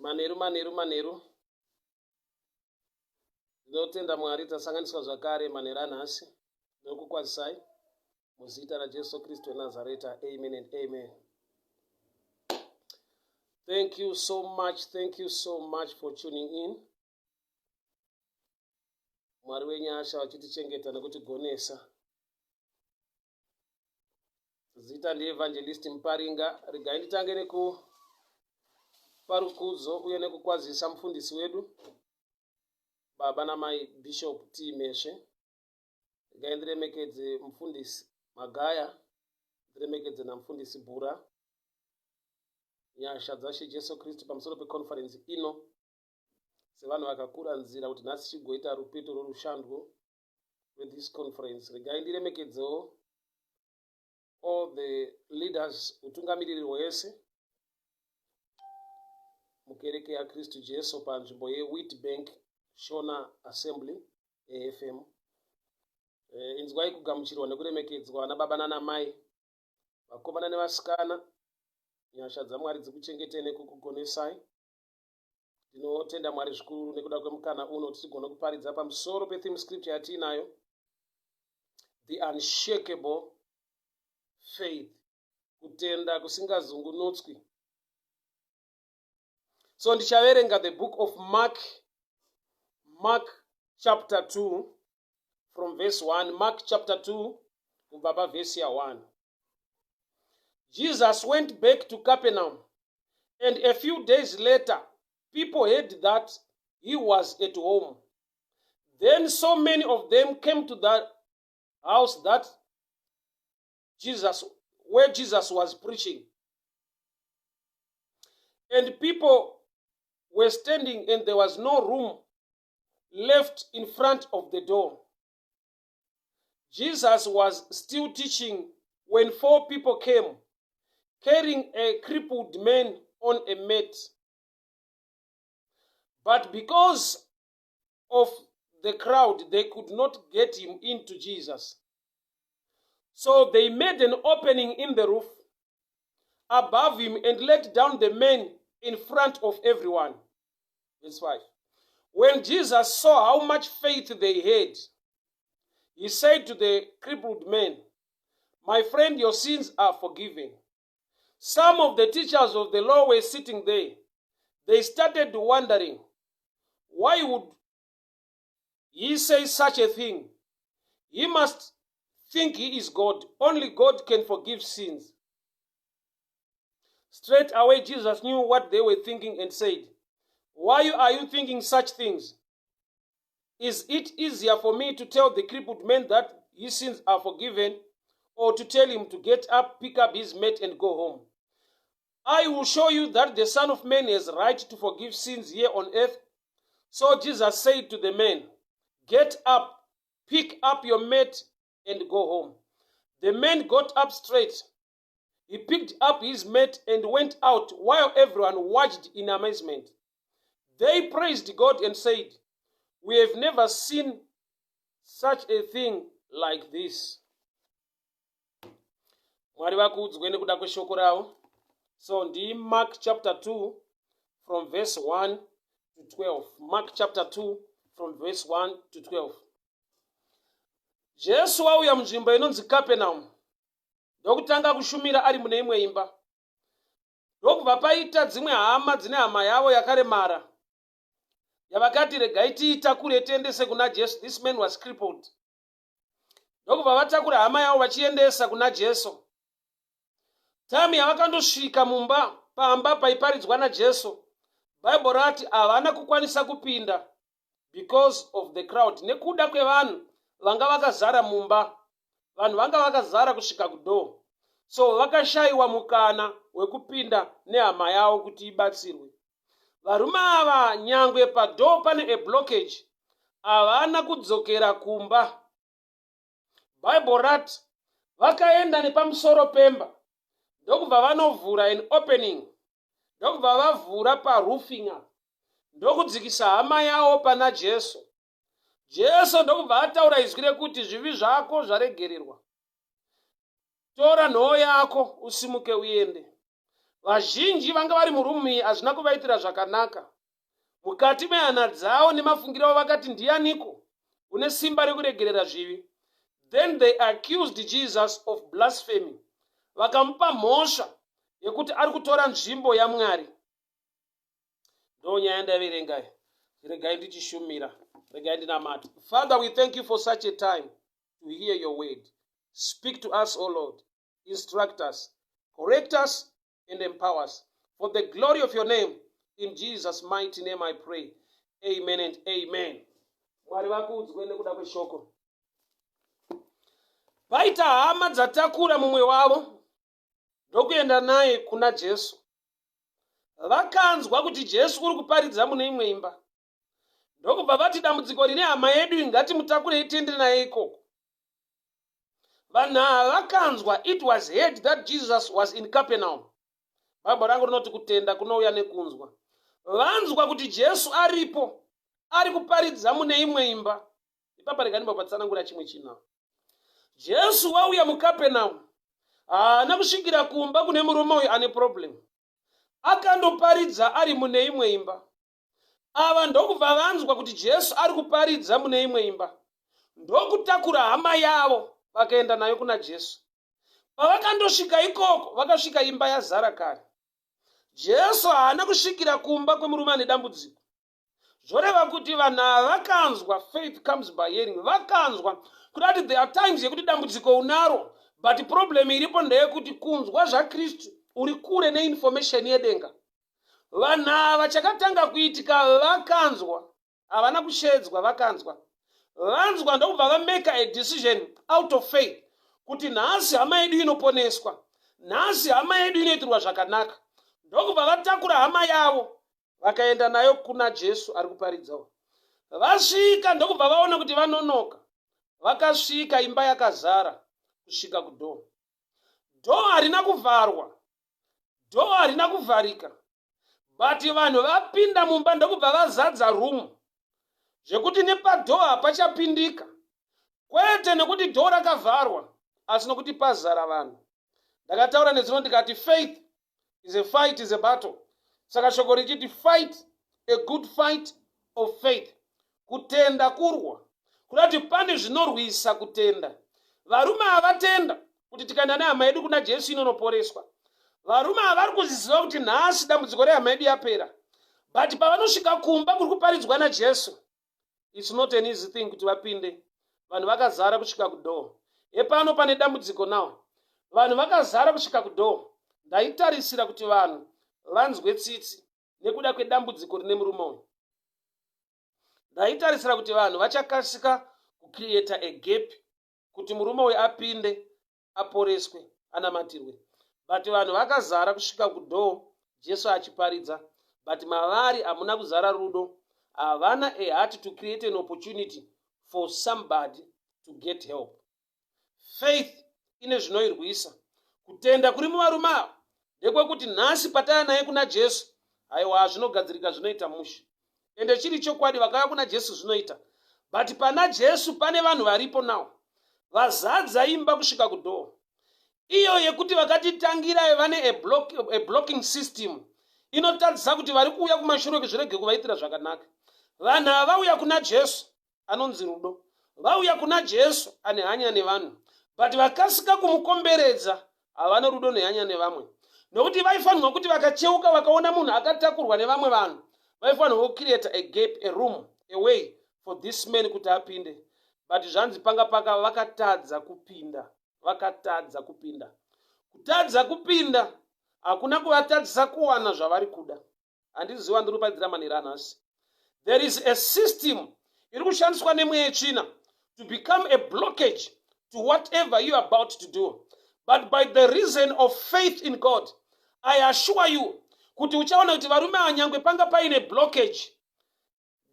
Manheru, manheru, manheru. Ndinotenda Mwari tasanganiswa zvakare manheru anhasi. Ndinokukwazisai muzita raJesu Kristu weNazareta. Amen and amen. Thank you so much. Thank you so much for tuning in. Mwari wenyasha vachitichengeta nekutigonesa. Zita ndiEvangelist Muparinga. Regai nditange nekupa rukudzo uye nekukwazisa mufundisi wedu baba namai Bishop T Meshe. Regai ndiremekedze mufundisi Magaya, ndiremekedze namufundisi Bhura. Nyasha dzaShe Jesu Kristu pamusoro peconference ino sevanhu vakakura nzira kuti nhasi chigoita rupeto rworushandwo rwethis conference. Regai ndiremekedzewo all the leaders, utungamiriri hwese mukereke yaKristu Jesu panzvimbo yeWitbank Shona Assembly AFM. Eh, inzwai kugamuchirwa nekuremekedzwa nababa nanamai, vakomana nevasikana. Nyasha dzaMwari dzikuchengetei nekukugonesai. Ndinotenda Mwari zvikuru nekuda kwemukana uno tichigona kuparidza pamusoro petheme scripture yatiinayo, the unshakable faith, kutenda kusingazungunutswi. So ndichaverenga the book of Mark, Mark chapter 2 from verse 1, Mark chapter 2 kubva pavhesi ya 1. Jesus went back to Capernaum, and a few days later, people heard that he was at home. Then so many of them came to the house that Jesus, where Jesus was preaching. And people were standing, and there was no room left in front of the door. Jesus was still teaching when four people came, carrying a crippled man on a mat. But because of the crowd, they could not get him into Jesus. So they made an opening in the roof above him and let down the man in front of everyone. Verse 5. When Jesus saw how much faith they had, he said to the crippled man, My friend, your sins are forgiven. Some of the teachers of the law were sitting there. They started wondering, why would he say such a thing? He must think he is God. Only God can forgive sins. Straight away, Jesus knew what they were thinking and said, Why are you thinking such things? Is it easier for me to tell the crippled man that his sins are forgiven, or to tell him to get up, pick up his mat, and go home? I will show you that the Son of Man has right to forgive sins here on earth. So Jesus said to the man, Get up, pick up your mat, and go home. The man got up straight. He picked up his mat and went out while everyone watched in amazement. They praised God and said, We have never seen such a thing like this. Mwari vakudzwe nekuda kweshoko ravo. So ndi Mark chapter 2 from verse 1 to 12. Mark chapter 2 from verse 1 to 12. Jesu wauya munzvimbo inonzi Capernaum ndokutanga kushumira ari mune imwe imba. Ndokubva paita dzimwe hama dzine hama yavo yakaremara yavakati regai tiitakure tiendese kuna Jesu. This man was crippled. Ndokubva vatakura hama yavo vachiendesa kuna Jesu. Time yavakandosvika mumba pamba paiparidzwa naJesu, Bible rati havana kukwanisa kupinda because of the crowd, nekuda kwevanhu vanga vakazara mumba. Vanhu vanga vakazara kusvika kudoor, so vakashayiwa mukana wekupinda nehama yavo kuti ibatsirwe. Varume ava nyangwe padoor pane a blockage, havana kudzokera kumba. Bible rati vakaenda nepamusoro pemba ndokubva vanovhura an opening, ndokubva vavhura paroofing apa, ndokudzikisa hama yavo pana Jesu. Jesu ndokubva ataura izwi rekuti zvivi zvako zvaregererwa, tora nhoo yako usimuke uende. Vazhinji vanga vari murumu iyi hazvina kuvaitira zvakanaka. Mukati mehana dzavo nemafungiro avo vakati, "Ndianiko une simba rekuregerera zvivi?" Then they accused Jesus of blasphemy. Vakamupa mhosva yekuti ari kutora nzvimbo yaMwari. Ndo nyaya ndaverengai. Regai ndichishumira, regai ndinamata. Father, we thank you for such a time to hear your word. Speak to us, O Lord. Instruct us, correct us and empower us for the glory of your name. In Jesus' mighty name I pray. Amen and amen. Mwari vakudzwe nekuda kweshoko. Paita hama dzatakura mumwe wavo ndokuenda naye kuna Jesu. Vakanzwa kuti Jesu uri kuparidza mune imwe imba, ndokubva vati, "Dambudziko rine hama yedu, ngatimutakurei tiende naye ikoko." Vanhu ava vakanzwa, it was heard that Jesus was in Capernaum. Bhaibheri rangu rinoti kutenda kunouya nekunzwa. Vanzwa kuti Jesu aripo, ari kuparidza mune imwe imba. Ipapa rega ndimbopatsanangura chimwe chinhu. Jesu wauya muCapernaum, haana kusvikira kumba kune murume uyu ane problem. Akandoparidza ari mune imwe imba. Ava ndokubva vanzwa kuti Jesu ari kuparidza mune imwe imba, ndokutakura hama yavo, vakaenda nayo kuna Jesu. Pavakandosvika ikoko, vakasvika imba yazara kare. Jesu haana kusvikira kumba kwemurume ane dambudziko. Zvoreva kuti vanhu ava vakanzwa. Faith comes by hearing. Vakanzwa kuda kuti there are times yekuti dambudziko unaro, but problem iripo ndeyekuti kunzwa zvaKristu uri kure neinformation yedenga. Vanhu ava, chakatanga kuitika, vakanzwa, havana kushedzwa. Vakanzwa, vanzwa ndokubva vamake a decision out of faith kuti nhasi hama yedu inoponeswa, nhasi hama yedu inoitirwa zvakanaka. Ndokubva vatakura hama yavo, vakaenda nayo kuna Jesu ari kuparidzawo. Vasvika, ndokubva vaona kuti vanonoka. Vakasvika imba yakazara kusvika kudoor. Door harina kuvharwa, door harina kuvharika, but vanhu vapinda mumba, ndokubva vazadza room zvekuti nepadoor hapachapindika, kwete nekuti door rakavharwa, asi nokuti pazara vanhu. Ndakataura nezvino ndikati faith is a fight, is a battle. Saka shoko richiti, "Fight a good fight of faith." Kutenda kurwa, kuda kuti pane zvinorwisa kutenda. Varume havatenda kuti tikaenda nehama yedu kuna Jesu inonoporeswa. Varume havari kuziziva kuti nhasi dambudziko rehama yedu yapera, but pavanosvika kumba kuri kuparidzwa naJesu, it's not an easy thing kuti vapinde. Vanhu vakazara kusvika kudoor. Epano pane dambudziko nawo. Vanhu vakazara kusvika kudoor. Ndaitarisira kuti vanhu vanzwe tsitsi nekuda kwedambudziko rine murume uyu. Ndaitarisira kuti vanhu vachakasika kucreata a gap kuti murume uyu apinde, aporeswe, anamatirwe, but vanhu vakazara kusvika kudoor Jesu achiparidza, but mavari hamuna kuzara rudo. Havana a heart to create an opportunity for somebody to get help. Faith ine zvinoirwisa. Kutenda kuri muvarume ava ndekwekuti nhasi pataya naye kuna Jesu, haiwa, zvinogadzirika, zvinoita mushe. Ende chiri chokwadi, vakauya kuna Jesu zvinoita, but pana Jesu pane vanhu varipo nawo vazadza imba kusvika kudoor. Iyo yekuti vakatitangirai vane a blocking system inotadzisa kuti vari kuuya kumashure zvirege kuvaitira zvakanaka. Vanhu ava vauya kuna Jesu anonzi rudo, vauya kuna Jesu ane hanya nevanhu, but vakasika kumukomberedza havana rudo nehanya nevamwe, nokuti vaifanirwa kuti vakacheuka vakaona munhu akatakurwa nevamwe vanhu, vaifanirwa kucreata a gap, a room, a way for this man kuti apinde. But zvanzi panga paka vakatadza kupinda, vakatadza kupinda. Kutadza kupinda hakuna kuvatadzisa kuwana zvavari kuda. Handiziva ndiri kuparidzira manheru anhasi. There is a system iri kushandiswa nemweya yetsvina to become a blockage to whatever you are about to do, but by the reason of faith in God, I assure you kuti uchaona kuti varume anyangwe panga paine blockage,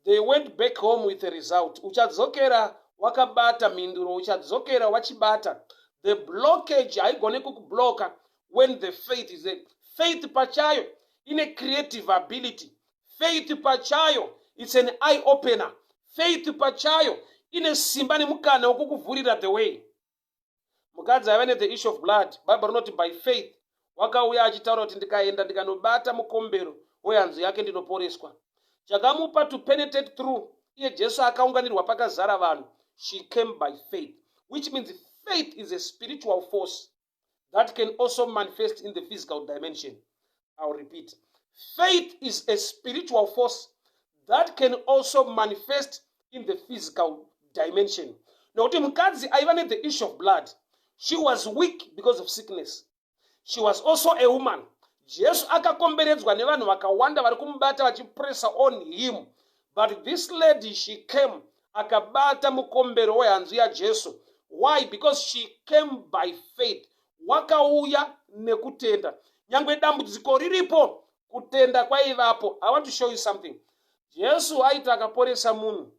they went back home with a result. Uchadzokera wakabata mhinduro, uchadzokera wachibata. The blockage haigone kukubloka when the faith is there. Faith pachayo ine creative ability. Faith pachayo, it's an eye opener. Faith pachayo ine simba nemukana wekukuvhurira the way. Mukadzi aiva nethe issue of blood, Bible rinoti by faith Wakauya achitaura kuti, "Ndikaenda ndikanobata mukombero wehanzu yake, ndinoporeswa." Chakamupa to penetrate through, iye Jesu akaunganirwa pakazara vanhu, she came by faith, which means faith is a spiritual force that can also manifest in the physical dimension. I'll repeat: faith is a spiritual force that can also manifest in the physical dimension, nokuti mukadzi aiva nethe issue of blood, she was weak because of sickness. She was also a woman. Jesu akakomberedzwa nevanhu vakawanda vari kumubata, vachipressa on him, but this lady, she came, akabata mukombero wehanzu yaJesu. Why? Because she came by faith. Wakauya nekutenda. Nyange dambudziko riripo, kutenda kwaivapo. I want to show you something. Jesu aiti akaporesa munhu,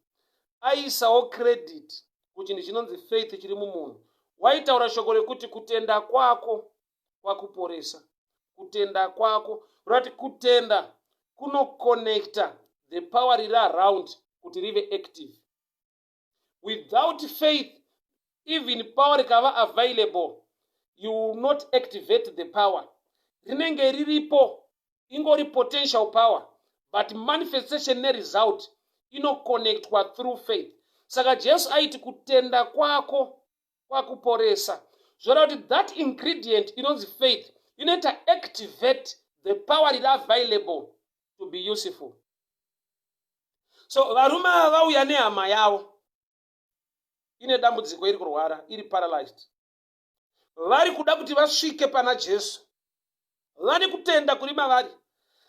aisawo credit kuchinhu chinonzi faith chiri mumunhu. Waitaura shoko rekuti, "Kutenda kwako kwakuporesa." Kutenda kwako, rati kutenda kunoconnecta the power riri around kuti rive active. Without faith, even power rikava available, you will not activate the power. Rinenge riripo, ingori potential power, but manifestation neresult inoconnectwa through faith. Saka Jesu aiti, "Kutenda kwako kwakuporesa." Zvoreva kuti that ingredient inonzi faith inoita activate the power riri available to be useful. So varume ava vauya nehama yavo ine dambudziko, iri kurwara, iri paralyzed. Vari kuda kuti vasvike pana Jesu. Vane kutenda kuri mavari,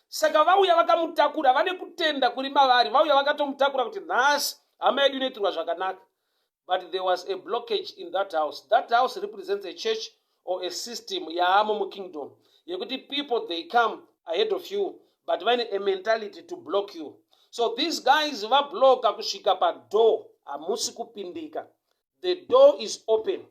saka vauya vakamutakura. Vane kutenda kuri mavari, vauya vakatomutakura kuti nhasi hama yedu inoitirwa zvakanaka. But there was a blockage in that house. That house represents a church or a system yaamo mukingdom, yekuti people, they come ahead of you, but vaine a mentality to block you. So these guys vabloka kusvika padoor, hamusi kupindika. The door is open,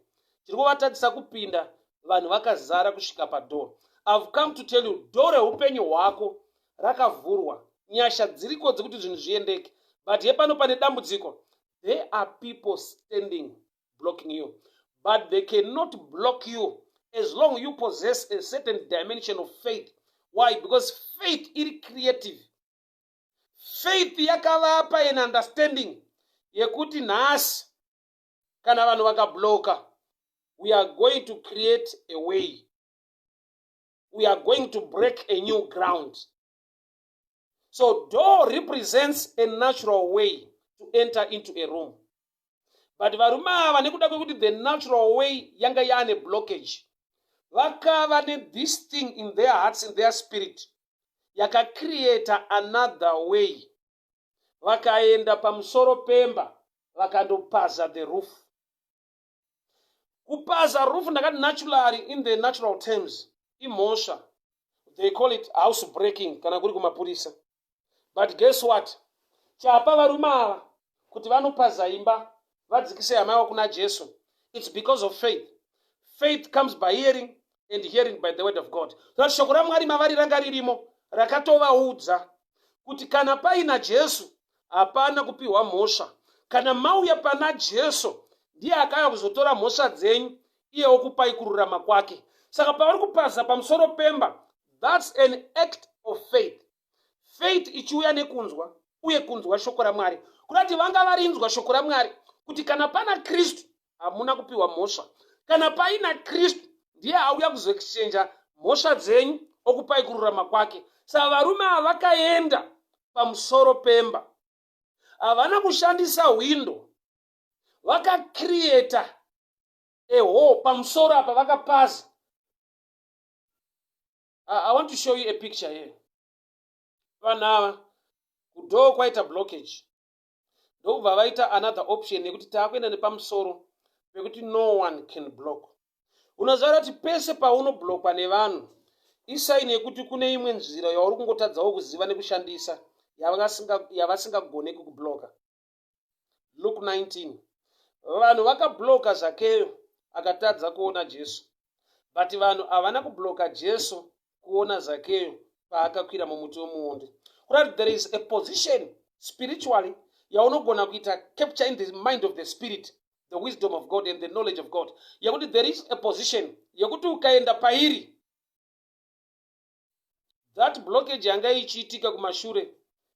tiri kuvatadzisa kupinda. Vanhu vakazara kusvika padoor. I've come to tell you, door reupenyu hwako rakavhurwa, nyasha dziriko dzekuti zvinhu zviendeke, but yepano pane dambudziko. There are people standing blocking you, but they cannot block you as long you possess a certain dimension of faith. Why? Because faith iri creative. Faith yakavapa an understanding yekuti nhasi kana vanhu vakabloka, we are going to create a way, we are going to break a new ground. So door represents a natural way to enter into a room, but varume ava, nekuda kwekuti the natural way yanga yaane blockage, vakava nethis thing in their hearts, in their spirit, yakacreata another way. Vakaenda pamusoro pemba, vakandopaza the roof. Kupaza roof, ndakati naturally, in the natural terms, imhosva. They call it house breaking kana kuri kumapurisa. But guess what? Chapa varume ava kuti vanopaza imba, vadzikise hama yavo kuna Jesu, it's because of faith. Faith comes by hearing, and hearing by the word of God. So shoko raMwari mavari ranga ririmo, rakatovaudza kuti kana paina Jesu hapana kupiwa mhosva. Kana mauya pana Jesu, ndiye akauya kuzotora mhosva dzenyu, iye wokupai kururama kwake. Saka pavari kupaza pamusoro pemba, that's an act of faith. Faith ichiuya nekunzwa, uye kunzwa shoko raMwari. Kurati vanga varinzwa shoko raMwari kuti kana pana Kristu hamuna kupiwa mhosva. Kana paina Kristu, ndiye auya kuzoexchange mhosva dzenyu, okupai kururama kwake. Saka varume ava vakaenda pamusoro pemba. Havana kushandisa hwindo, vakacreata a hole pamusoro apa, vakapaza. I want to show you a picture here. Vanhu ava, kudoor kwaita blockage, ndokubva vaita another option yekuti taakuenda nepamusoro pekuti no one can block. Unoziva kuti pese paunoblockwa nevanhu, isign yekuti kune imwe nzira yauri kungotadzawo kuziva nekushandisa, yavasingagone kukubloka. Luke 19, vanhu vakabloka Zakeyo, akatadza kuona Jesu, but vanhu havana kubloka Jesu kuona Zakeyo paakakwira mumuti wemuonde. Kurati there is a position spiritually yaunogona kuita capture in the mind of the spirit, the wisdom of God and the knowledge of God, yekuti there is a position yekuti ukaenda pairi That blockage yanga ichiitika kumashure,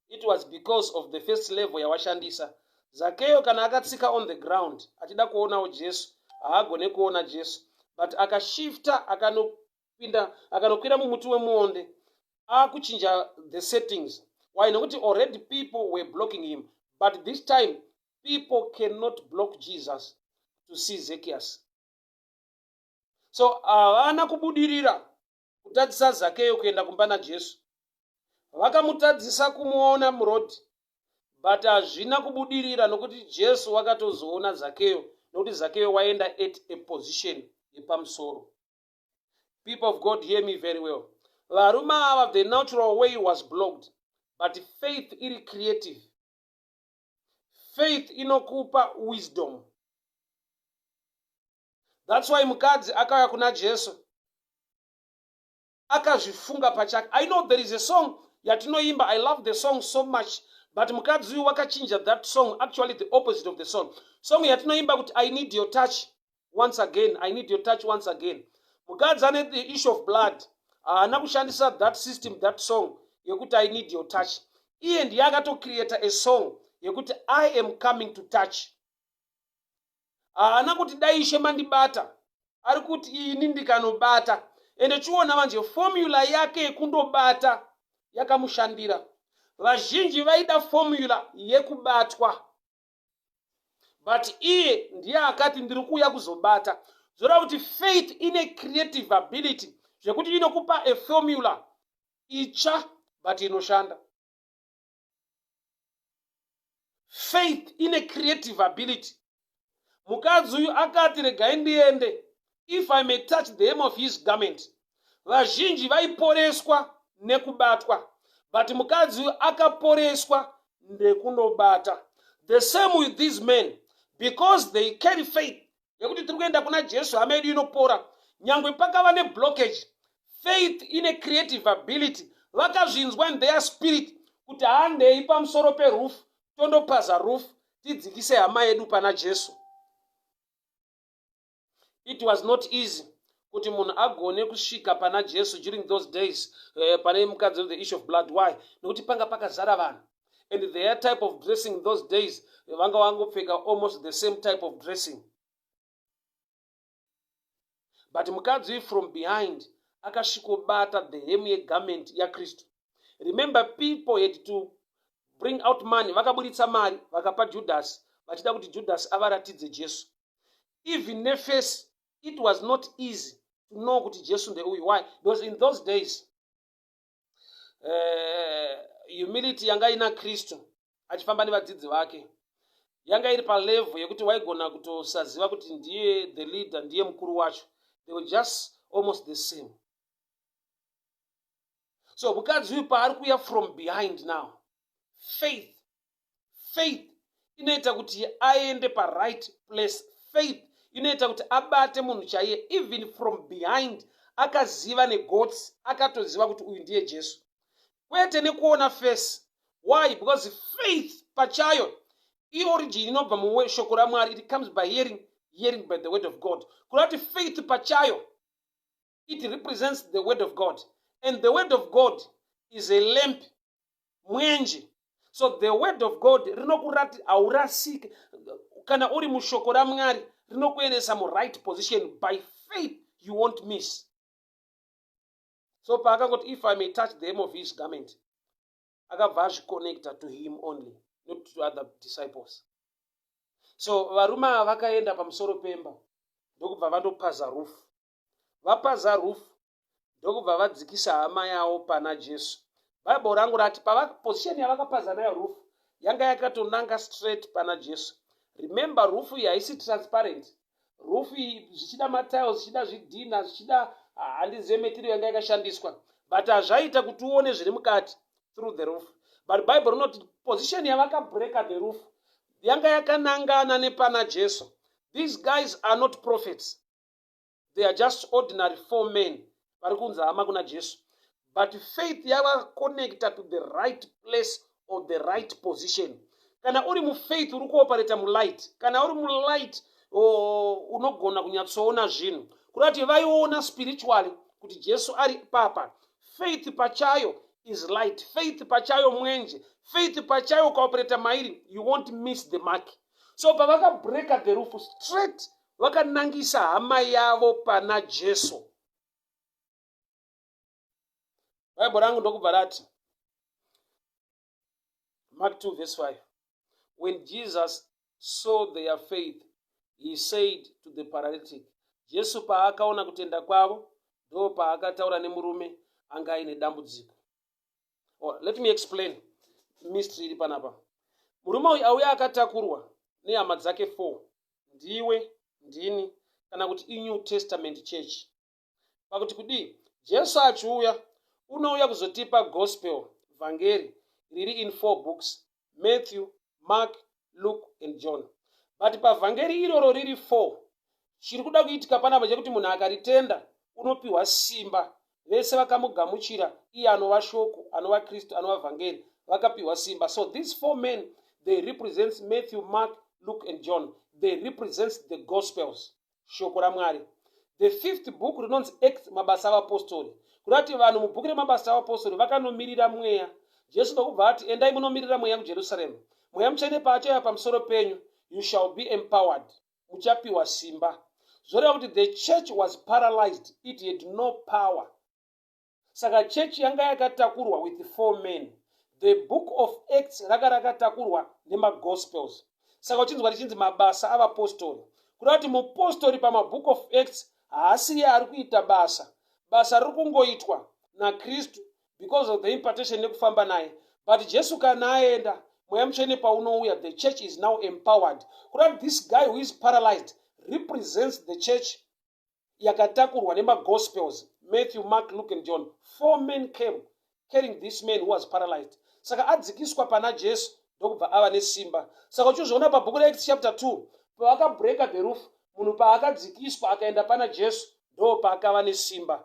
it was because of the first level yawashandisa. Zakeyo kana akatsika on the ground achida kuonawo Jesu, haagone kuona Jesu, but akashifta, akanopinda, akanokwira mumuti wemuonde, akuchinja the settings. Why? Nekuti already people were blocking him, but this time people cannot block Jesus to see Zacchaeus. So havana kubudirira kutadzisa Zakeyo kuenda kumba naJesu. Vakamutadzisa kumuona murodhi, but hazvina kubudirira, nokuti Jesu wakatozoona Zakeyo, nokuti Zakeyo waenda at a position yepamusoro. People of God, hear me very well. Varume ava, the natural way was blocked, but faith iri creative. Faith inokupa wisdom. That's why mukadzi akauya kuna Jesu akazvifunga pachake. I know there is a song yatinoimba. I love the song so much, but mukadzi uyu wakachinja that song, actually the opposite of the song. Song yatinoimba kuti, "I need your touch once again, I need your touch once again." Mukadzi ane the issue of blood haana kushandisa that system, that song yekuti "I need your touch". Iye ndiye akatocreata a song yekuti "I am coming to touch". Haana kuti dai Ishe mandibata, ari kuti ini ndikanobata. Ende chiona manje, formula yake yekundobata yakamushandira. Vazhinji vaida formula yekubatwa, but iye ndiye akati ndiri kuuya kuzobata. Zoreva kuti faith ine creative ability, zvekuti inokupa a formula itsva but inoshanda. Faith ine creative ability. Mukadzi uyu akati, "Regai ndiende, if I may touch the hem of his garment." Vazhinji vaiporeswa nekubatwa, but mukadzi uyu akaporeswa nekundobata. The same with these men, because they carry faith yekuti tiri kuenda kuna Jesu, hama yedu inopora, nyangwe pakava neblockage. Faith ine creative ability. Vakazvinzwa in their spirit kuti handei pamusoro peroof, tondopaza roof, tidzikise hama yedu pana Jesu. It was not easy kuti munhu agone kusvika pana Jesu during those days, pane mukadzi with the issue of blood. Why? Nekuti panga pakazara vanhu, and their type of dressing those days, vanga vangopfeka almost the same type of dressing. But mukadzi uyu from behind akasvikobata the hem yegarment yaKristu. Remember, people had to bring out money. Vakaburitsa mari, vakapa Judas, vachida kuti Judas avaratidze Jesu. Even neface, it was not easy to know kuti Jesu ndeuyu. Why? Because in those days, humility yanga ina Kristu achifamba nevadzidzi vake yanga iri palevel yekuti waigona kutosaziva kuti ndiye the leader, ndiye mukuru wacho. They were just almost the same. So mukadzi uyu paari kuuya from behind now, faith inoita kuti aende paright place. Faith inoita kuti abate munhu chaiye even from behind. Akaziva negotsi, akatoziva kuti uyu ndiye Jesu, kwete nekuona face. Why? Because faith pachayo iorigin inobva mushoko raMwari. It comes by hearing, hearing by the word of God. Kureva kuti faith pachayo, it represents the word of God, and the word of God is a lamp, mwenje. So the word of God rinokurati haurasike. Kana uri mushoko raMwari, rinokuendesa muright position. By faith you won't miss. So paakangoti, "If I may touch the hem of his garment," akabva azviconnecta to him only, not to other disciples. So varume ava vakaenda pamusoro pemba, ndokubva vandopaza roof. Vapaza roof, ndokubva vadzikisa hama yavo pana Jesu. Bhaibheri rangu rati position yavakapaza nayo roof yanga yakatonanga straight pana Jesu. Remember, roof iyi haisi transparent. Roof iyi zvichida matiles, zvichida zvidhina, zvichida handizive material yanga yakashandiswa, but hazvaita kuti uone zviri mukati through the roof. But Bible rinoti position yavakabreka the roof yanga yakanangana nepana Jesu. These guys are not prophets. They are just ordinary four men vari kunzi hama kuna Jesu, but faith yavaconnecta to the right place or the right position. Kana uri mufaith, uri kuoperata mulight. Kana uri mulight, unogona kunyatsoona zvinhu. Kuda kuti vaiona spiritually kuti Jesu ari papa. Faith pachayo is light. Faith pachayo mwenje. Faith pachayo ukaoperata mairi, you won't miss the mark. So pavakabreka the roof straight, vakanangisa hama yavo pana Jesu. Bible rangu ndokubva rati, Mark 2 verse 5, "When Jesus saw their faith, he said to the paralytic." Jesu paakaona kutenda kwavo, ndo paakataura nemurume anga aine dambudziko. Oh, let me explain mystery iri panapa. Murume uyu auya akatakurwa nehama dzake 4. Ndiwe, ndini, kana kuti iNew Testament church. Pakuti kudii? Jesu achiuya, unouya kuzotipa gospel, vhangeri riri in four books: Matthew, Mark, Luke and John. But pavhangeri iroro riri four, chiri kuda kuitika panapa chekuti munhu akaritenda unopiwa simba. Vese vakamugamuchira iye anova shoko, anova Kristu, anova vhangeri, vakapiwa simba. So these four men, they represents Matthew, Mark, Luke and John. They represents the gospels, shoko raMwari. The fifth book rinonzi Acts, Mabasa Avapostori. Kuda kuti vanhu mubhuku reMabasa Avapostori vakanomirira mweya. Jesu ndokubva ati, "Endai munomirira mweya kuJerusarema. Mweya Mutsvene paachauya pamusoro penyu, you shall be empowered, muchapiwa simba." Zvoreva kuti the church was paralyzed, it had no power. Saka chechi yanga yakatakurwa with four men. The book of Acts raka rakatakurwa nemagospels. Saka uchinzwa richinzi Mabasa Avapostori, kuda kuti mupostori pamabook of Acts haasiye ari kuita basa. Basa riri kungoitwa naKristu because of the impartation nekufamba naye. But Jesu kana aenda, Mweya Mutsvene paunouya, the church is now empowered. Kuda kuti this guy who is paralyzed represents the church yakatakurwa nemagospels: Matthew, Mark, Luke and John. Four men came carrying this man who was paralyzed. Saka adzikiswa pana Jesu, ndokubva ava nesimba. Saka uchizviona pabhuku reActs chapter 2, pavakabreka the roof, munhu paakadzikiswa akaenda pana Jesu, ndo paakava nesimba.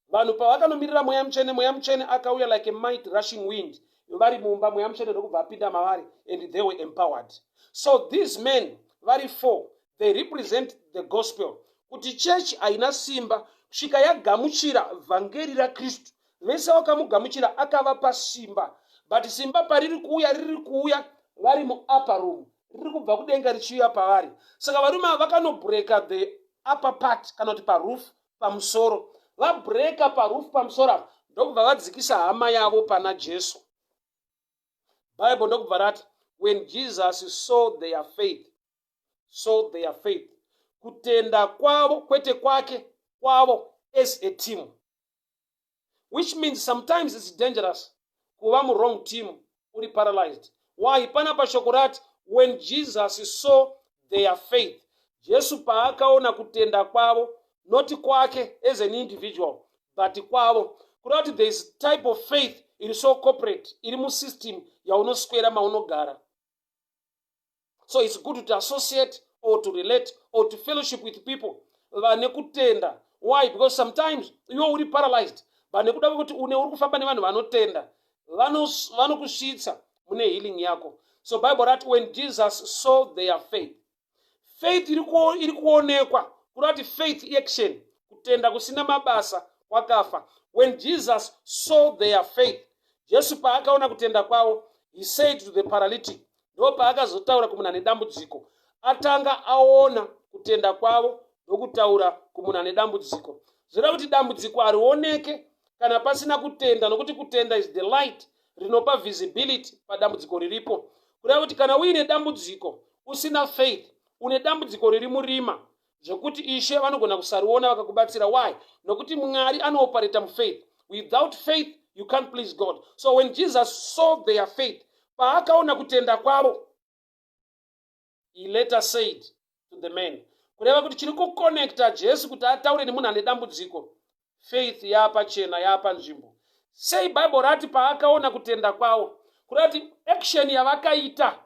Vanhu pavakanomirira Mweya Mutsvene, Mweya Mutsvene akauya like a might rushing wind. Vari mumba, Mweya Mutsvene ndokubva apinda mavari and they were empowered. So these men vari four, they represent the gospel, kuti chechi haina simba kusvika yagamuchira vhangeri raKristu. Vese vakamugamuchira akavapa simba. But simba pariri kuuya, riri kuuya vari muupper room, riri kubva kudenga richiuya pavari. Saka varume ava vakanobreaka the upper part, kana kuti paroof pamusoro. Vabreka paroof pamusoro apa, ndokubva vadzikisa hama yavo pana Jesu. Bible ndokubva rati, "When Jesus saw their faith," saw their faith, kutenda kwavo, kwete kwake, kwavo as a team, which means sometimes it's dangerous kuva muwrong team uri paralyzed. Why? Panapa shoko rati, "When Jesus saw their faith," Jesu paakaona kutenda kwavo, not kwake as an individual, but kwavo. Kuda kuti there is type of faith iri so corporate, iri musystem yaunoswera maunogara. So it's good to associate or to relate or to fellowship with people vane kutenda. Why? Because sometimes iwe uri paralyzed, but nekuda kwekuti une uri kufamba nevanhu vanotenda, vanokusvitsa mune healing yako. So Bible rati, "When Jesus saw their faith." Faith iri kuonekwa. Kuda kuti faith action, kutenda kusina mabasa kwakafa. When Jesus saw their faith, Jesu paakaona kutenda kwavo, he said to the paralytic. Ndo paakazotaura kumunhu ane dambudziko. Atanga aona kutenda kwavo, ndokutaura kumunhu ane dambudziko. Zvoreva kuti dambudziko harioneke kana pasina kutenda, nokuti kutenda is the light rinopa visibility padambudziko riripo. Kureva kuti kana uine dambudziko usina faith, une dambudziko riri murima zvekuti Ishe vanogona kusariona vakakubatsira. Why? Nokuti Mwari anooparata mufaith. Without faith you can't please God. So when Jesus saw their faith, paakaona kutenda kwavo, he later said to the man. Kureva kuti chiri kuconnecta Jesu kuti ataure nemunhu ane dambudziko, faith yaapachena, yaapanzvimbo. Sei Bible rati paakaona kutenda kwavo? Kureva kuti action yavakaita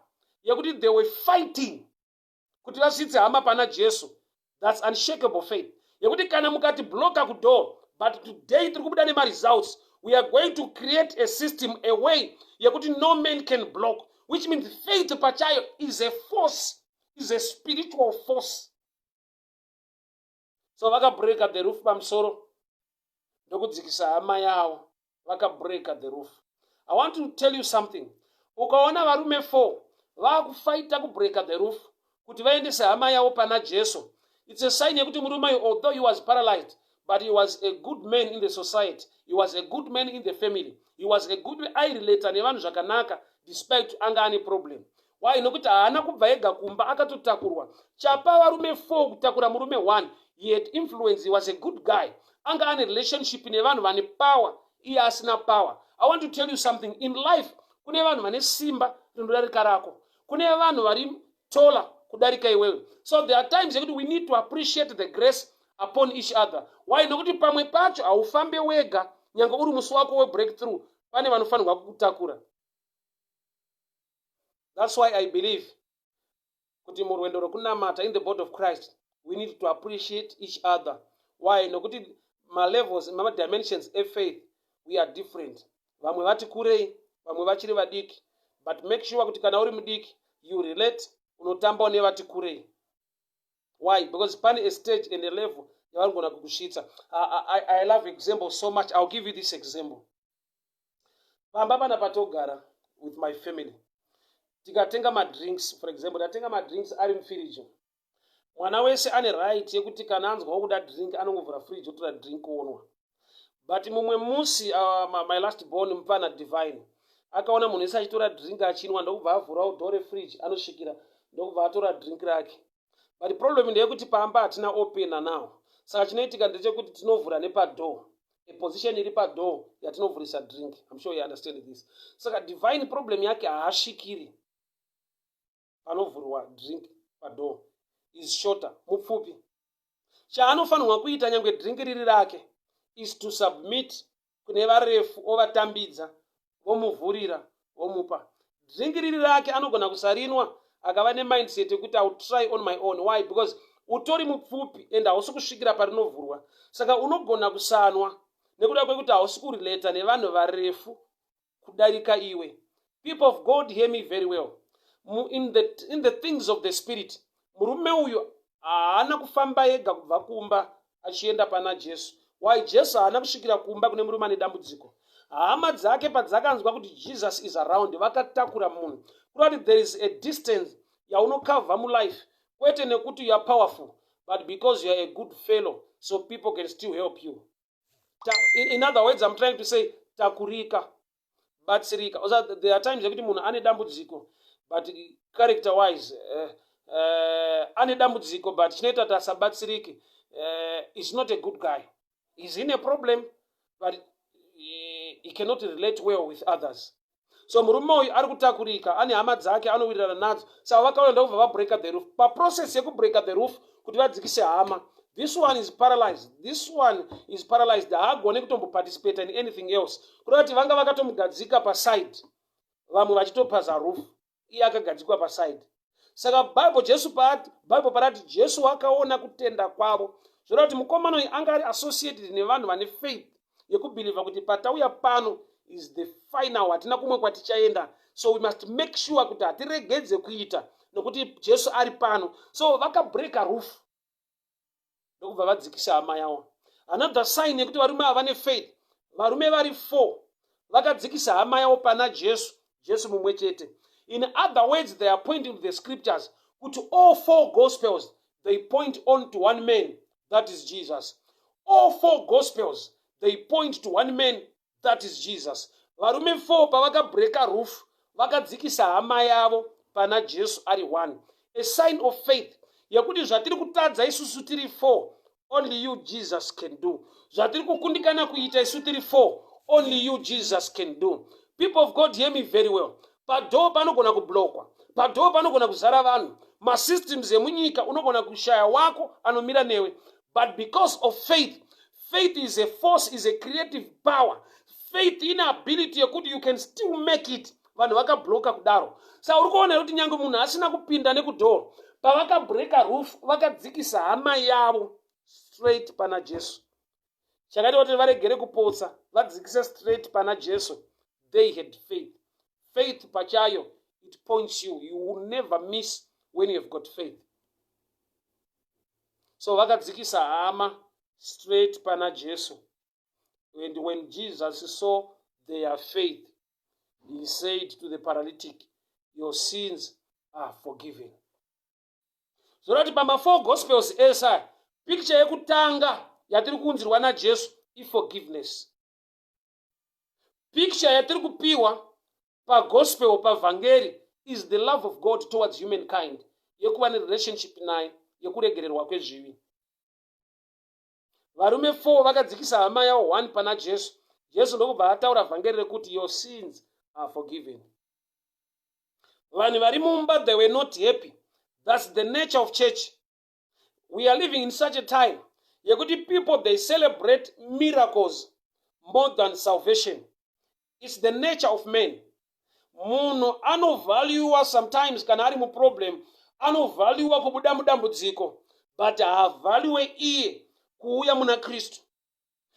yekuti they were fighting kuti vasvitse hama pana Jesu, that's unshakable faith, yekuti kana mukati blocka kudoor, but today tiri kubuda nemaresults. We are going to create a system, a way yekuti no man can block, which means faith pachayo is a force, is a spiritual force. So vakabreka the roof pamusoro. Ndokudzikisa hama yavo, vakabreaka the roof. I want to tell you something. Ukaona varume 4 vaakufaita kubreaka the roof kuti vaendese hama yavo pana Jesu, it's a sign yekuti murume uyu, although he was paralyzed, but he was a good man in the society, he was a good man in the family, he was a good, airelata nevanhu zvakanaka despite anga ane problem. Why? Nokuti haana kubva ega kumba, akatotakurwa. Chapa varume 4 kutakura murume 1, he had influence, he was a good guy, anga ane relationship nevanhu vane power, iye asina power. I want to tell you something. In life kune vanhu vane simba rinodarika rako, kune vanhu vari taller kudarika iwewe. So there are times yekuti we need to appreciate the grace upon each other. Why? Nokuti pamwe pacho haufambe wega. Nyange uri musi wako webreakthrough, pane vanofanirwa kukutakura. That's why I believe kuti murwendo rwekunamata, in the body of Christ, we need to appreciate each other. Why? Nokuti malevels, madimensions efaith, we are different. Vamwe vati kurei, vamwe vachiri vadiki, but make sure kuti kana uri mudiki, you relate, unotambawo nevati kurei. Why? Because pane a stage and a level yavanogona kukusvitsa. I love example so much. I'll give you this example. Pamba pana patogara with my family, tikatenga madrinks, for example, tatenga madrinks ari mufiriji, mwana wese ane right yekuti kana anzwawo kuda drink, anongovhura fridge, otora drink, onwa. But mumwe musi, my last born, mupana Divine, akaona munhu wese achitora drink achinwa, ndokubva avhurawo door refridge, anosvikira, ndokubva atora drink rake. But problem ndeyekuti pamba hatina opener now. Saka chinoitika ndechekuti tinovhura nepadoor, position iri padoor yatinovhurisa drink. I'm sure you understand this. Saka Divine, problem yake, haasvikiri panovhurwa drink padoor. Is shorter, mupfupi. Chaanofanirwa kuita, nyange drink riri rake, is to submit kune varefu, ovatambidza, vomuvhurira, vomupa. Drink riri rake, anogona kusarinwa akava nemindset yekuti, "I will try on my own." Why? Because utori mupfupi and hausi kusvikira parinovhurwa. Saka unogona kusanwa nekuda kwekuti hausi kurelata nevanhu varefu kudarika iwe. People of God, hear me very well. In the things of the spirit, murume uyu haana kufamba ega kubva kumba achienda pana Jesu. Why? Jesu haana kusvikira kumba kune murume ane dambudziko. Hama dzake padzakanzwa kuti Jesus is around, vakatakura munhu. Kureva kuti there is a distance yaunokavha mulife, kwete nekuti you are powerful, but because you are a good fellow, so people can still help you. In other words, I'm trying to say, takurika, batsirika. There are times yekuti munhu ane dambudziko, but character wise ane dambudziko, but chinoita kuti asabatsirike, is not a good guy. Is in a problem, but he cannot relate well with others. So murume uyu ari kutakurika, ane hama dzake anowirirana nadzo. Saka vakauya, ndokubva vabreaka the roof. Paprocess yekubreaka the roof kuti vadzikise hama, this one is paralyzed, this one is paralyzed, haagone kutomboparticipate in anything else. Kureva kuti vanga vakatomugadzika paside, vamwe vachitopaza roof, iye akagadzikwa paside. Saka Bible, Jesu paati, Bible parati Jesu wakaona kutenda kwavo, zvoreva kuti mukomana uyu anga ari associated nevanhu vane faith yekubhilivha kuti patauya pano is the final, hatina kumwe kwatichaenda, so we must make sure kuti hatiregedze kuita nokuti Jesu ari pano. So vakabreaka roof, ndokubva vadzikisa hama yavo. Another sign yekuti varume ava vane faith, varume vari four vakadzikisa hama yavo pana Jesu, Jesu mumwe chete. In other words, they are pointing to the scriptures, kuti all four gospels, they point on to one man, that is Jesus. All four gospels, they point to one man, that is Jesus. Varume 4 pavakabreaka roof, vakadzikisa hama yavo pana Jesu ari one. A sign of faith yekuti zvatiri kutadza isusu tiri four, only you, Jesus, can do. Zvatiri kukundikana kuita isu tiri four, only you, Jesus, can do. People of God, hear me very well. Padoor panogona kublokwa, padoor panogona kuzara vanhu, masystems emunyika, unogona kushaya wako anomira newe, but because of faith. Faith is a force, is a creative power. Faith ine ability yekuti you can still make it vanhu vakabloka kudaro. Saka uri kuona kuti nyange munhu asina kupinda nekudoor, pavakabreaka roof, vakadzikisa hama yavo straight pana Jesu. Chakaita kuti varegere kupotsa, vadzikise straight pana Jesu, they had faith. Faith pachayo, it points you. You will never miss when you have got faith. So vakadzikisa hama straight pana Jesu. And when Jesus saw their faith, he said to the paralytic, "Your sins are forgiven." Zvorati pama4 Gospels ese aya, picture yekutanga yatiri kuunzirwa naJesu iforgiveness. Picture yatiri kupiwa pagospel, pavhangeri, is the love of God towards humankind, yekuva nerelationship naye, yekuregererwa kwezvivi. Varume 4 vakadzikisa hama yavo 1 pana Jesu. Jesu ndokubva ataura vhangeri rekuti, "Your sins are forgiven." Vanhu vari mumba, they were not happy. That's the nature of church. We are living in such a time yekuti people, they celebrate miracles more than salvation. It's the nature of men. Munhu anovaluewa sometimes kana ari muproblem, anovaluewa kubuda mudambudziko, but haavaluewe iye kuuya muna Kristu.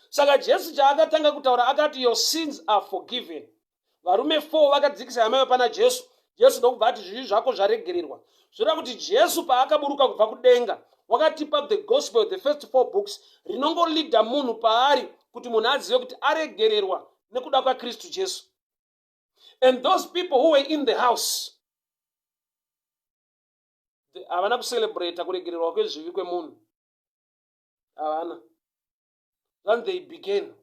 Saka Jesu chaakatanga kutaura, akati, "Your sins are forgiven." Varume 4 vakadzikisa hama pana Jesu. Jesu ndokubva ati, "Zvivi zvako zvaregererwa." Zvoreva kuti Jesu paakaburuka kubva kudenga, wakatipa the gospel, the first four books, rinongoleada munhu paari kuti munhu azive kuti aregererwa nekuda kwaKristu Jesu. And those people who were in the house havana kucelebrata kuregererwa kwezvivi kwemunhu, havana. Then they began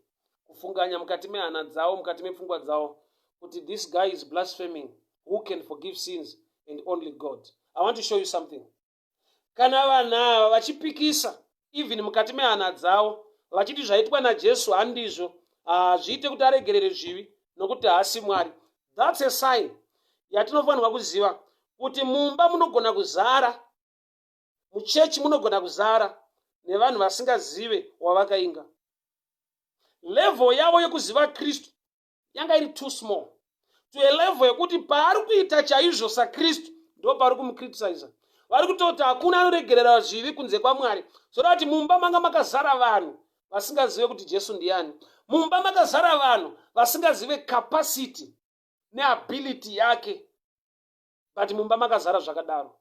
kufunganya mukati mehana dzavo, mukati mepfungwa dzavo, kuti, "This guy is blaspheming. Who can forgive sins and only God?" I want to show you something. Kana vanhu ava vachipikisa, even mukati mehana dzavo vachiti zvaitwa naJesu handizvo, hazviite kuti aregerere zvivi nokuti haasi Mwari, that's a sign yatinofanirwa kuziva kuti mumba munogona kuzara, muchechi munogona kuzara nevanhu vasingazive wavakainga. Level yavo yekuziva Kristu yanga iri too small, to a level yekuti paari kuita chaizvo saKristu ndo paari kumucriticiza. Vari kutoti hakuna anoregerera zvivi kunze kwaMwari. Zvoreva kuti mumba manga makazara vanhu vasingazive kuti Jesu ndiani. Mumba makazara vanhu vasingazive capacity neability yake, but mumba makazara zvakadaro.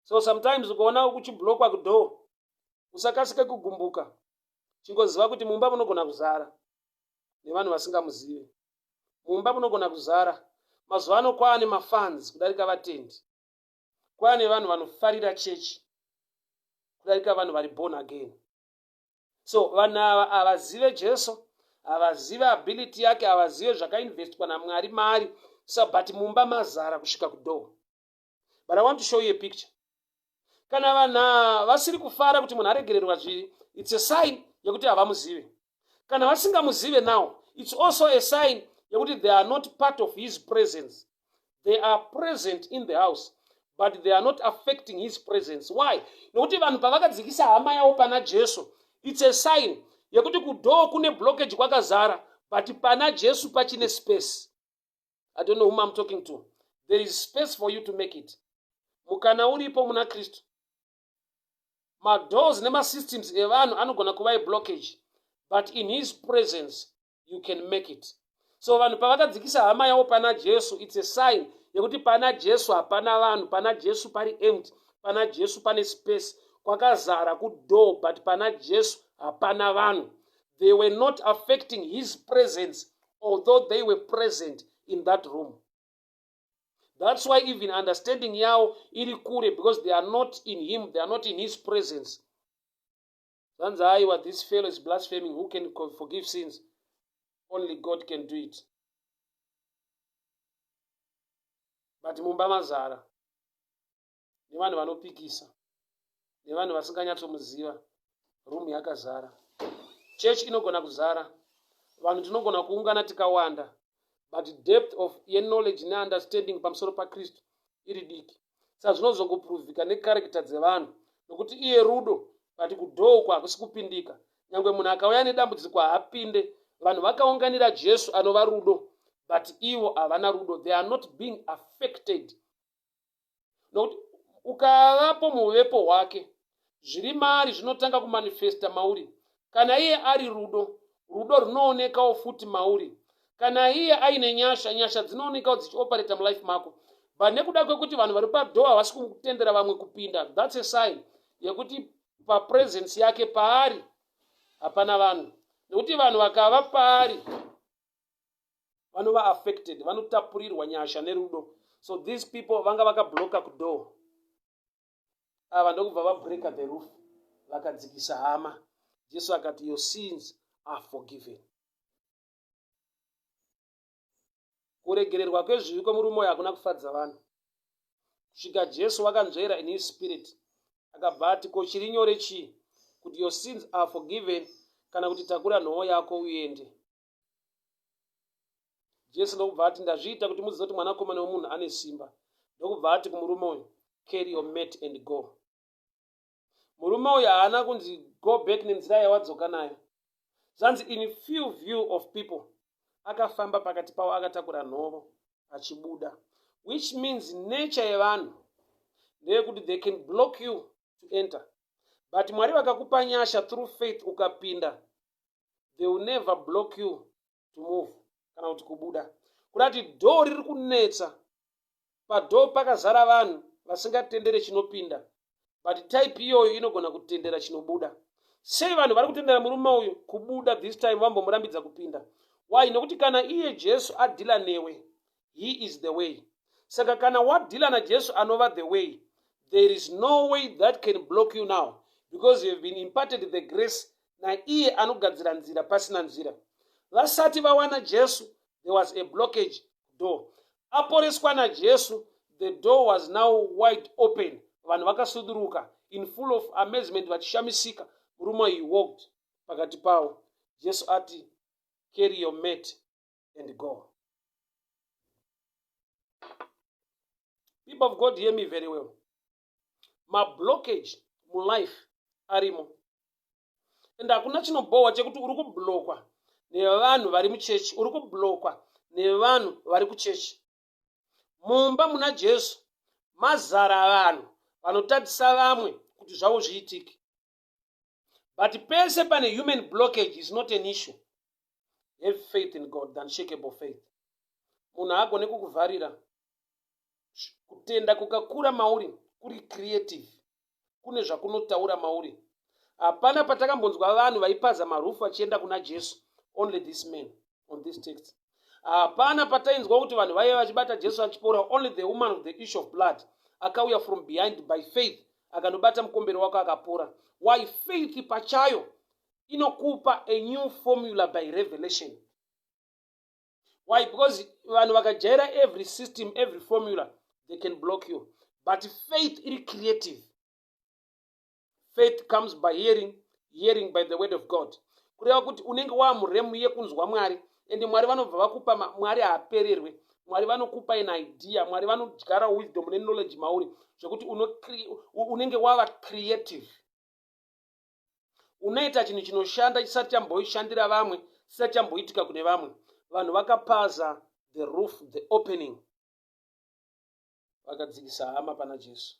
So sometimes ukaona uchiblockwa kudoor, usakasike kugumbuka. Chingoziva kuti mumba munogona kuzara nevanhu vasingamuzive. Mumba munogona kuzara. Mazuva ano kwaane mafans kudarika vatendi, kwaane vanhu vanofarira chechi kudarika vanhu vari born again. So vanhu ava havazive Jesu, havazive ability yake, havazive zvakainvestwa naMwari mari. So but mumba mazara kusvika kudoor. But I want to show you a picture. Kana vanhu vasiri kufara kuti munhu aregererwa zvivi, it's a sign yekuti havamuzive. Kana vasingamuzive now, it's also a sign yekuti they are not part of his presence. They are present in the house, but they are not affecting his presence. Why? Nokuti vanhu pavakadzikisa hama yavo pana Jesu, it's a sign yekuti kudoor kune blockage, kwakazara, but pana Jesu pachine space. I don't know whom I'm talking to. There is space for you to make it. Mukana uripo muna Kristu. Madoors nemasystems evanhu anogona kuva eblockage, but in his presence you can make it. So vanhu pavakadzikisa hama yavo pana Jesu, it's a sign yekuti pana Jesu hapana vanhu. Pana Jesu pari empty. Pana Jesu pane space. Kwakazara kudoor, but pana Jesu hapana vanhu. They were not affecting his presence, although they were present in that room. That's why even understanding yavo iri kure, because they are not in him, they are not in his presence. Zvanzi, "Aiwa, this fellow is blaspheming. Who can forgive sins? Only God can do it." But mumba mazara nevanhu vanopikisa, nevanhu vasinganyatsomuziva. Room yakazara. Chechi inogona kuzara vanhu, tinogona kuungana tikawanda, but depth of yeknowledge neunderstanding pamusoro paKristu iri diki. Saka zvinozongoprovhika necharacter dzevanhu, nokuti iye rudo, but kudoor uko hakusi kupindika. Nyange munhu akauya nedambudziko, haapinde. Vanhu vakaunganira Jesu anova rudo, but ivo havana rudo. They are not being affected, nokuti ukavapo muuvepo hwake, zviri maari zvinotanga kumanifesta mauri. Kana iye ari rudo, rudo runoonekawo futi mauri. Kana iye aine nyasha, nyasha dzinoonekawo dzichioperata mulife mako. But nekuda kwekuti vanhu vari padoor havasi kutendera vamwe kupinda, that's a sign yekuti papresence yake, paari hapana vanhu. Nekuti vanhu vakava paari vanova affected, vanotapurirwa nyasha nerudo. So these people vanga vakabloka kudoor, ava ndokubva vabreaka the roof, vakadzikisa hama. Jesu akati, "Your sins are forgiven." Kuregererwa kwezvivi kwemurume uyo hakuna kufadza vanhu, kusvika Jesu wakanzvera in his spirit, akabva ati, "Ko chiri nyore chii, kuti your sins are forgiven, kana kuti takura nhoo yako uende?" Jesu ndokubva ati, "Ndazviita kuti muzive kuti Mwanakomana wemunhu ane simba." Ndokubva ati kumurume uyu, "Carry your mat and go." Murume uyu haana kunzi go back nenzira yawadzoka nayo. Zvanzi in few view of people, akafamba pakati pavo akatakura nhovo achibuda, which means nature yevanhu ndeyekuti they can block you to enter, but Mwari vakakupa nyasha through faith ukapinda, they will never block you to move kana kuti kubuda. Kurati door riri kunetsa, padoor pakazara vanhu vasingatendere chinopinda, but type iyoyo inogona kutendera chinobuda. Sei vanhu vari kutendera murume uyu kubuda this time, vambomurambidza kupinda? Why? Nokuti kana iye Jesu adeala newe, he is the way. Saka kana wadeala naJesu anova the way, there is no way that can block you now, because you have been imparted the grace naiye anogadzira nzira pasina nzira. Vasati vawana Jesu, there was a blockage door. Aporeswa naJesu, the door was now wide open. Vanhu vakasuduruka in full of amazement, vachishamisika. Murume, he walked pakati pavo. Jesu ati, "Carry your mat and go." People of God, hear me very well. Mablockage mulife arimo, and hakuna chinobhohwa chekuti uri kublokwa nevanhu vari muchechi, uri kublokwa nevanhu vari kuchechi. Mumba muna Jesu mazara vanhu vanotadzisa vamwe kuti zvavo zviitike, but pese pane human blockage is not an issue. Have faith in God, the unshakable faith. Munhu haagone kukuvharira. Kutenda kukakura mauri kuri creative, kune zvakunotaura mauri. Hapana patakambonzwa vanhu vaipaza maroof vachienda kuna Jesu, only this man on this text. Hapana patainzwa kuti vanhu vaiva vachibata Jesu achipora, only the woman of the issue of blood akauya from behind by faith, akandobata mukombero wako, akapora. Why? Faith pachayo inokupa a new formula by revelation. Why? Because vanhu vakajaira every system, every formula, they can block you, but faith iri creative. Faith comes by hearing, hearing by the word of God. Kureva kuti unenge wamurealm yekunzwa Mwari, ende Mwari vanobva vakupa. Mwari haapererwe. Mwari vanokupa an idea. Mwari vanodyara wisdom neknowledge mauri, zvekuti unenge wava creative, unoita chinhu chinoshanda chisati chamboishandira vamwe, chisati chamboitika kune vamwe vanhu. Vakapaza the roof, the opening, vakadzikisa hama pana Jesu.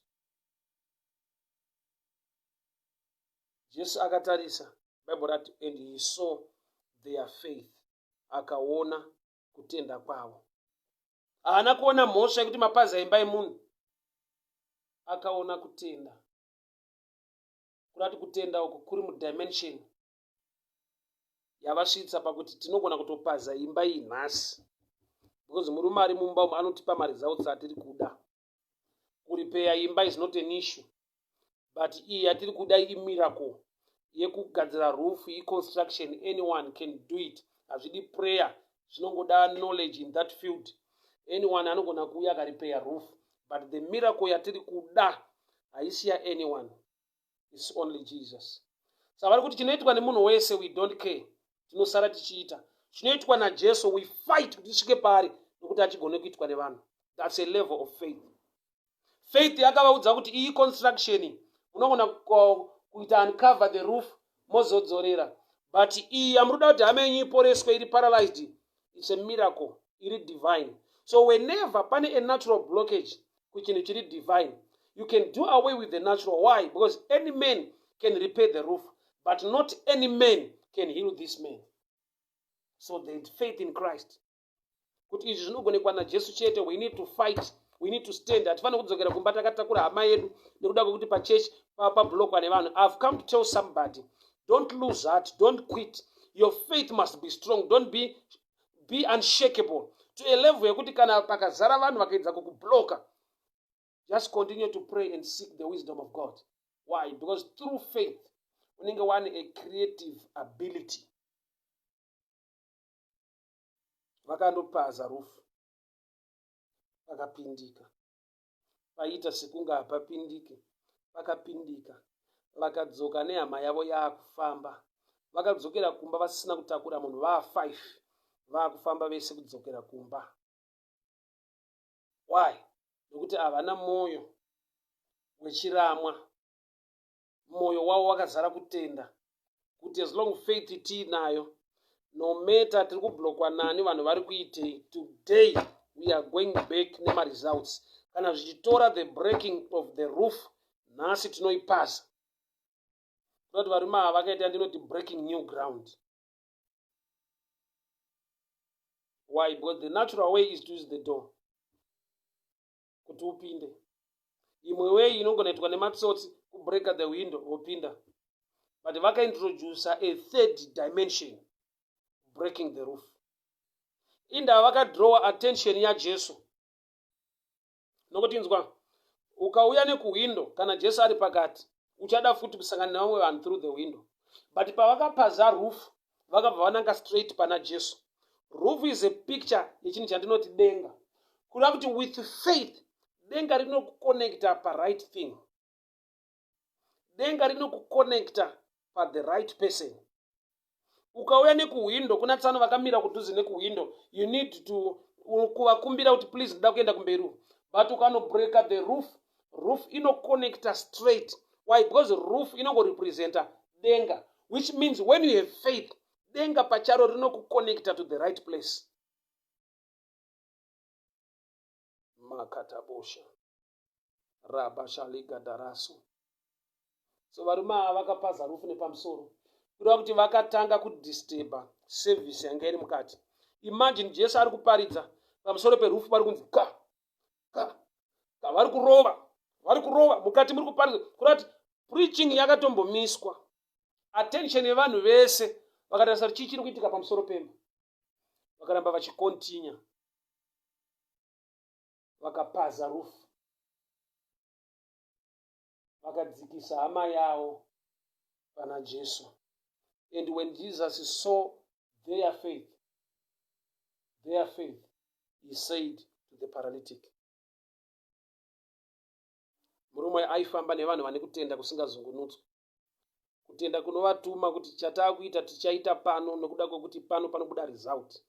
Jesu akatarisa. Bible rati, "And he saw their faith." Akaona kutenda kwavo. Haana kuona mhosva yekuti mapaza imba yemunhu, akaona kutenda. Kurati kutenda uku kuri mudimension yavasvitsa pakuti tinogona kutopaza imba iyi nhasi, because murume ari mumba umu anotipa maresults atiri kuda. Kuripeya imba is not an issue, but iyi yatiri kuda imiracle yekugadzira roof. Iconstruction, anyone can do it. Hazvidi prayer, zvinongoda knowledge in that field. Anyone anogona kuuya akaripeya roof, but the miracle yatiri kuda haisi yaanyone, it's only Jesus. Saka vari kuti chinoitwa nemunhu wese, we don't care, tinosara tichiita chinoitwa naJesu. We fight kuti tisvike paari, nokuti achigone kuitwa nevanhu. That's a level of faith. Faith yakavaudza kuti iyi construction munogona kuita uncover the roof, mozodzorera, but iyi yamuri kuda kuti hama yenyu iporeswe iri paralyzed, it's a miracle iri divine. So whenever pane a natural blockage kuchinhu chiri divine, you can do away with the natural. Why? Because any man can repair the roof, but not any man can heal this man. So they had faith in Christ kuti izvi zvinogonekwa naJesu chete. We need to fight, we need to stand. Hatifaniri kudzokera kumba takatakura hama yedu nekuda kwekuti pachechi pablokwa nevanhu. I've come to tell somebody, don't lose heart, don't quit. Your faith must be strong. Don't be unshakable to a level yekuti kana pakazara vanhu vakaedza kukubloka, just continue to pray and seek the wisdom of God. Why? Because through faith unenge wane a creative ability. Vakandopaza rufu, pakapindika. Paita sekunge hapapindike, pakapindika. Vakadzoka nehama yavo yaakufamba. Vakadzokera kumba vasina kutakura munhu, vaa 5 vaakufamba vese kudzokera kumba. Why? Nokuti havana mwoyo wechiramwa. Mwoyo wavo wakazara kutenda kuti as long faith tiinayo, no matter tiri kublokwa nani, vanhu vari kuitei, today we are going back nemaresults. Kana zvichitora the breaking of the roof, nhasi tinoipasa. Kunoti varume ava vakaita ndinoti breaking new ground. Why? Because the natural way is to use the door kuti upinde. Imwe way inogona itwa nematsotsi kubreaker the window wopinda, but vakaintroducer a third dimension, breaking the roof. Indava vakadrowa attention yaJesu, nokuti inzwa, ukauya nekuhwindo kana Jesu ari pakati, uchada futi kusangana nevamwe vanhu through the window. But pavakapaza roof, vakabva vananga straight pana Jesu. Roof is a picture yechinhu chandinoti denga, kureva kuti with faith denga rinokuconnecta paright thing, denga rinokuconnecta pathe right person. Ukauya nekuhwindo, kuna tsano vakamira kudhuze nekuhwindo, you need to kuvakumbira kuti please, ndoda kuenda kumberi. But ukanobreaka the roof, roof inoconnecta straight. Why? Because roof inongorepresenta denga, which means when you have faith, denga pacharo rinokuconnecta to the right place. Makatabosha rabashaligadaraso. So varume ava vakapaza rufu nepamusoro, kureva kuti vakatanga kudisturba service yanga iri mukati. Imagine Jesu ari kuparidza, pamusoro perufu vari kunzi ka ka ka, vari kurova, vari kurova, mukati muri kuparidza. Kureva kuti preaching yakatombomiswa, attention yevanhu vese vakatarisa kuti chii chiri kuitika pamusoro pemba. Vakaramba vachikontinya, vakapaza rufu, vakadzikisa hama yavo pana Jesu. And when Jesus saw their faith, their faith, he said to the paralytic. Murume aifamba nevanhu vane kutenda kusingazungunutswa, kutenda kunovatuma kuti chataakuita tichaita pano nokuda kwekuti pano panobuda result,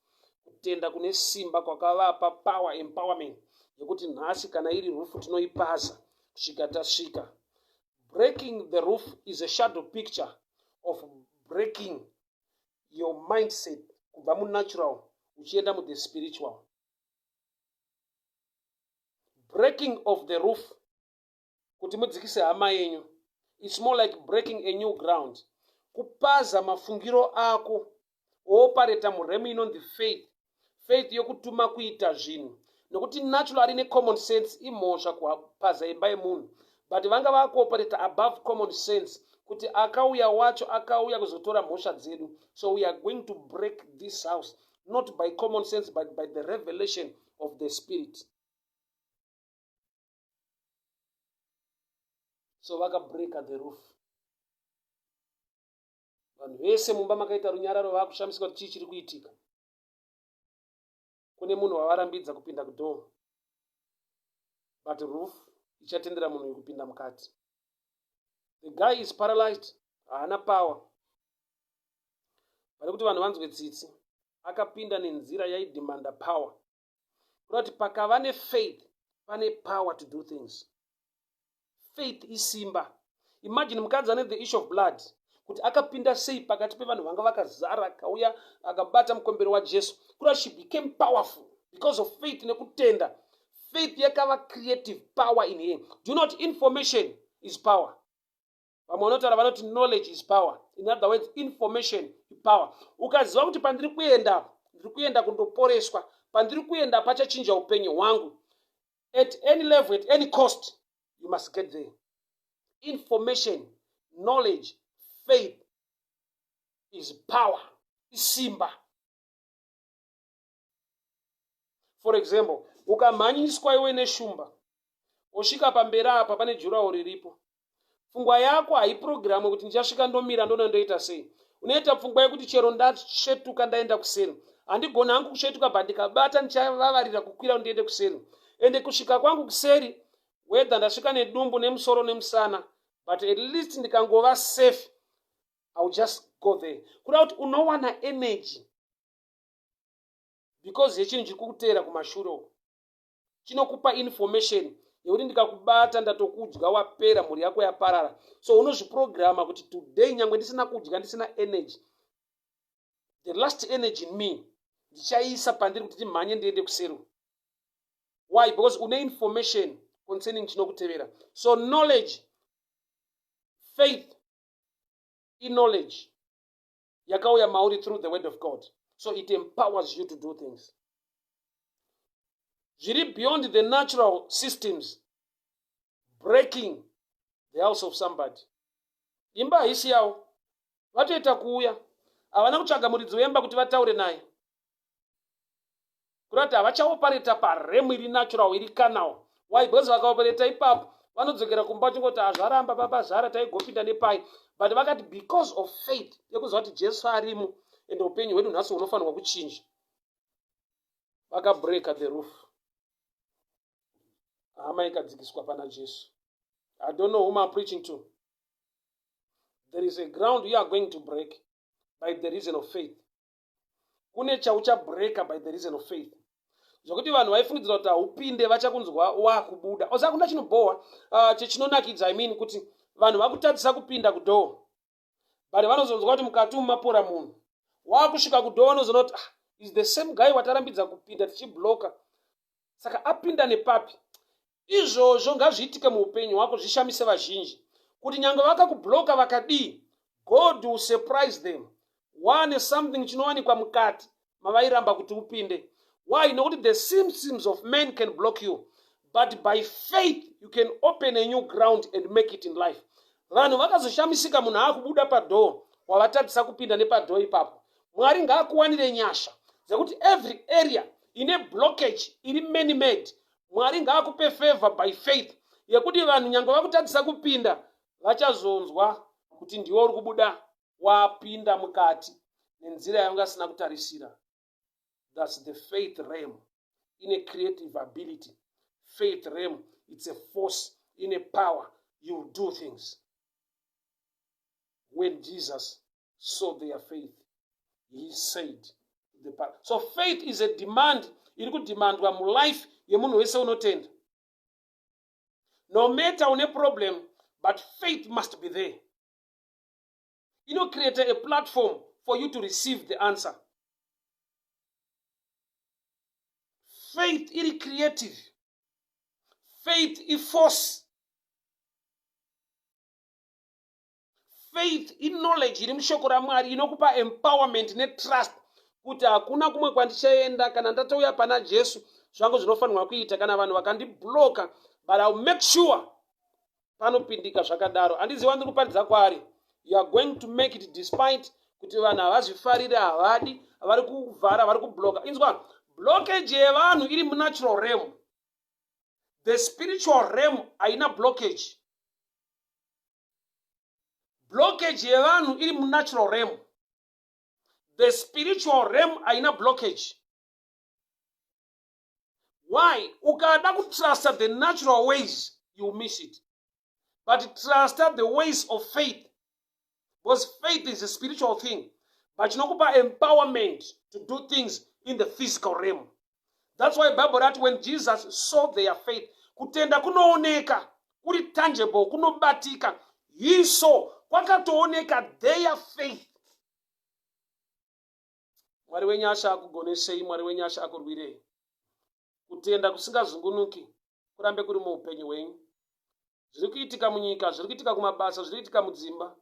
kutenda kune simba kwakavapa power, empowerment yekuti nhasi kana iri rufu tinoipaza kusvika tasvika. Breaking the roof is a shadow picture of breaking your mindset kubva munatural uchienda muthe spiritual. Breaking of the roof kuti mudzikise hama yenyu, it's more like breaking a new ground, kupaza mafungiro ako woopareta muremu inonzi faith, faith yokutuma kuita zvinhu. Nokuti naturally necommon sense imhosva kupaza imba yemunhu, but vanga vakuoperata above common sense kuti akauya wacho akauya kuzotora mhosva dzedu. So we are going to break this house not by common sense but by the revelation of the spirit. So vakabreaka the roof, vanhu vese mumba makaita runyararo, vakushamisika kuti chii chiri kuitika. Kune munhu wavarambidza kupinda kudoor, but roof ichatendera munhu uyu kupinda mukati. The guy is paralyzed, haana power. Pane kuti vanhu vanzwe tsitsi, akapinda nenzira yaidemanda power. Kuda kuti pakava nefaith, pane power to do things. Faith isimba. Imagine mukadzi ane the issue of blood, kuti akapinda sei pakati pevanhu vanga vakazara, akauya akabata mukombero waJesu. Kuda she became powerful because of faith, nekutenda. Faith yakava creative power in her. Do not information is power. Vamwe vanotaura vanoti knowledge is power. In other words, information power. Ukaziva kuti pandiri kuenda, ndiri kuenda kundoporeswa, pandiri kuenda pachachinja upenyu hwangu, at any level, at any cost, you must get there. Information, knowledge, faith is power. Isimba. For example, ukamhanyiswa iwe neshumba, wosvika pamberi apa pane jurawo riripo, pfungwa yako haipurogiramu kuti ndichasvika ndomira ndona ndoita sei. Unoita pfungwa yekuti chero ndasvetuka ndaenda kuseri, handigoni hangu kusvetuka, but ndikabata ndichavavarira kukwira ndiende kuseri. Ende kusvika kwangu kuseri, whether ndasvika nedumbu, nemusoro, nemusana, but at least ndikangova safe, I will just go there. Kuda kuti unowana energy because yechinhu chiri kukuteera kumashure uko chinokupa information yekuti ndikakubata ndatokudya, wapera, mhuri yako yaparara. So unozviprograma kuti today nyange ndisina kudya, ndisina energy, the last energy in me ndichaiisa pandiri kuti ndimhanye ndiende kuseri. Why? Because une information concerning chinokutevera. So knowledge, faith iknowledge yakauya mauri through the word of God, so it empowers you to do things zviri beyond the natural systems. Breaking the house of somebody, imba haisi yavo, vatoita kuuya, havana kutsvaga muridzi wemba kuti vataure naye, kuda kuti havachaopareta parealm iri natural, iri carnal. Why? Because vakaopareta ipapo vanodzokera kumba chingoti hazvaramba baba zvara taigopinda nepai. But vakati because of faith yekuziva kuti Jesu arimo ende upenyu hwedu nhasi hunofanirwa kuchinja, vakabreka the roof, hama ikadzikiswa pana Jesu. I don't know whom I'm preaching to. There is a ground you are going to break by the reason of faith. Kune chauchabreka by the reason of faith, zvokuti vanhu vaifungidzira kuti haupinde, vachakunzwa wakubuda. Oza hakuna chinobhohwa chechinonakidza, I mean, kuti vanhu vakutadzisa kupinda kudoor, but vanozonzwa kuti mukati umu mapora munhu. Wakusvika kudoor, vanozoona kuti, ah, is the same guy watarambidza kupinda tichibloka, saka apinda nepapi? Izvozvo ngazviitike muupenyu hwako, zvishamise vazhinji kuti nyange vakakubloka vakadii, God will surprise them. Wane something chinowanikwa mukati mavairamba kuti upinde. Why? Nokuti the systems of men can block you, but by faith you can open a new ground and make it in life. Vanhu vakazoshamisika munhu aakubuda padoor wavatadzisa kupinda nepadoor ipapo. Mwari ngaakuwanire nyasha dzekuti every area ine blockage iri man made, Mwari ngaakupe favor by faith yekuti vanhu nyange vakutadzisa kupinda, vachazonzwa kuti ndiwe uri kubuda wapinda mukati nenzira yavangasina kutarisira. That's the faith realm. Ine creative ability. Faith realm, it's a force, ine power. You do things. When Jesus saw their faith, he said the so faith is a demand iri kudhimandwa mulife yemunhu wese unotenda. No matter une problem, but faith must be there. Inocreate a platform for you to receive the answer. Faith iri creative. Faith iforce. Faith iknowledge iri mushoko raMwari inokupa empowerment netrust kuti hakuna kumwe kwandichaenda kana ndatouya pana Jesu, zvangu zvinofanirwa kuita. Kana vanhu vakandibloka, but I will make sure panopindika zvakadaro. Handiziva ndiri kuparidza kwaari. You are going to make it despite kuti vanhu havazvifariri, havadi, vari kuvhara, vari kubloka. Inzwa, blockage yevanhu iri munatural realm. The spiritual realm haina blockage. Blockage yevanhu iri munatural realm. The spiritual realm haina blockage. Why? Ukada kutrusta the natural ways, you miss it, but trusta the ways of faith, because faith is a spiritual thing, but chinokupa empowerment to do things in the physical realm. That's why Bible rati when Jesus saw their faith, kutenda kunooneka kuri tangible, kunobatika. He saw, kwakatooneka their faith. Mwari wenyasha akugonesei, Mwari wenyasha akurwirei. Kutenda kusingazungunuki kurambe kuri muupenyu hwenyu. Zviri kuitika munyika, zviri kuitika kumabasa, zviri kuitika mudzimba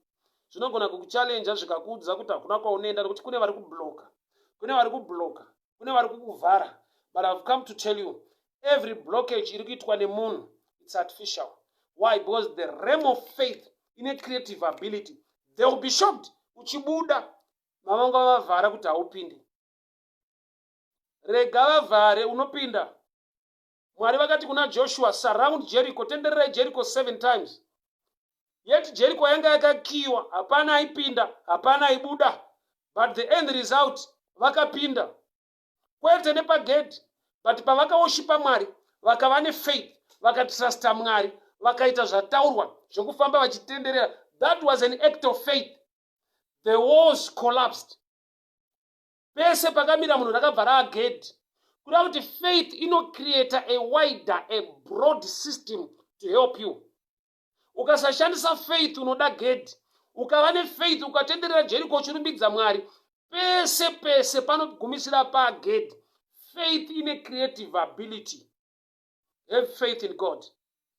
zvinogona kukuchallenja zvikakuudza kuti hakuna kwaunoenda nekuti kune vari kubloka, kune vari kubloka, kune vari kukuvhara. But I have come to tell you, every blockage iri kuitwa nemunhu, it's artificial. Why? Because the realm of faith ine creative ability. They will be shocked uchibuda. Mavanga vavhara kuti haupinde. Rega vavhare, unopinda. Mwari vakati kuna Joshua, "Surround Jericho, tendererai Jericho seven times." Yet Jericho yanga yakakiwa, hapana aipinda, hapana aibuda, but the end result, vakapinda kwete nepagedhi, but pavakaworshipa Mwari, vakava nefaith, vakatrusta Mwari, vakaita zvataurwa zvokufamba vachitenderera. That was an act of faith. The walls collapsed. Pese pakamira munhu rakabva raagedhi, kureva kuti faith inocreata a wider, a broad system to help you. Ukasashandisa faith, unoda gedhi. Ukava nefaith, ukatenderera Jeriko uchirumbidza Mwari, pese pese panogumisira pagedhi. Faith ine creative ability. Have faith in God,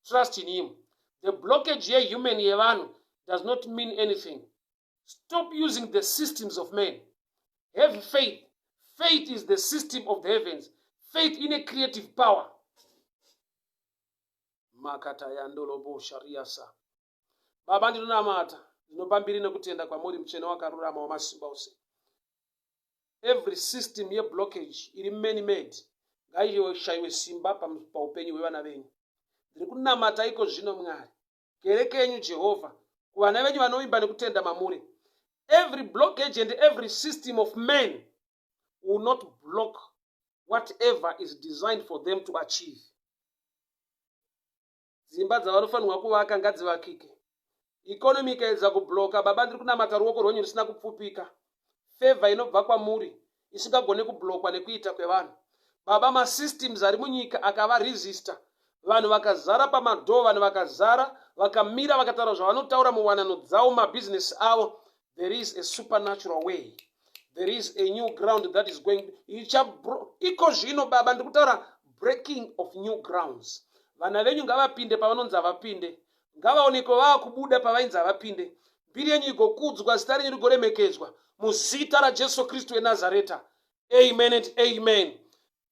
trust in him. The blockage yehuman, yevanhu, does not mean anything. Stop using the systems of men. Have faith. Faith is the system of the heavens. Faith ine creative power. Makatayandoloboshariasa. Baba, ndinonamata, ndinopa mbiri nekutenda kwamuri, mutsvene wakarurama, wamasimba ose. Every system yeblockage iri man made ngaishayiwe simba paupenyu hwevana venyu. Ndiri kunamata iko zvino, Mwari, kereke yenyu Jehovha, kuvana venyu vanovimba nekutenda mamuri. Every blockage and every system of men will not block whatever is designed for them to achieve. Dzimba dzavanofanirwa kuvaka ngadzivakike. Economy ikaedza kublocka, Baba, ndiri kunamata ruoko rwenyu rusina kupfupika, favour inobva kwamuri isingagoni kublockwa nekuita kwevanhu. Baba, masystems ari munyika akavaresista, vanhu vakazara pamadhoo, vanhu vakazara, vakamira, vakataura zvavanotaura muwanano dzavo, mabhizinesi avo, there is a supernatural way. There is a new ground that is going iko zvino. Baba, ndiri kutaura breaking of new grounds. Vana venyu ngavapinde pavanonzi havapinde, ngavaonekwe vava kubuda pavainzi havapinde. Mbiri yenyu igokudzwa, zita renyu rigoremekedzwa, muzita raJesu Kristu weNazareta. Amen and amen.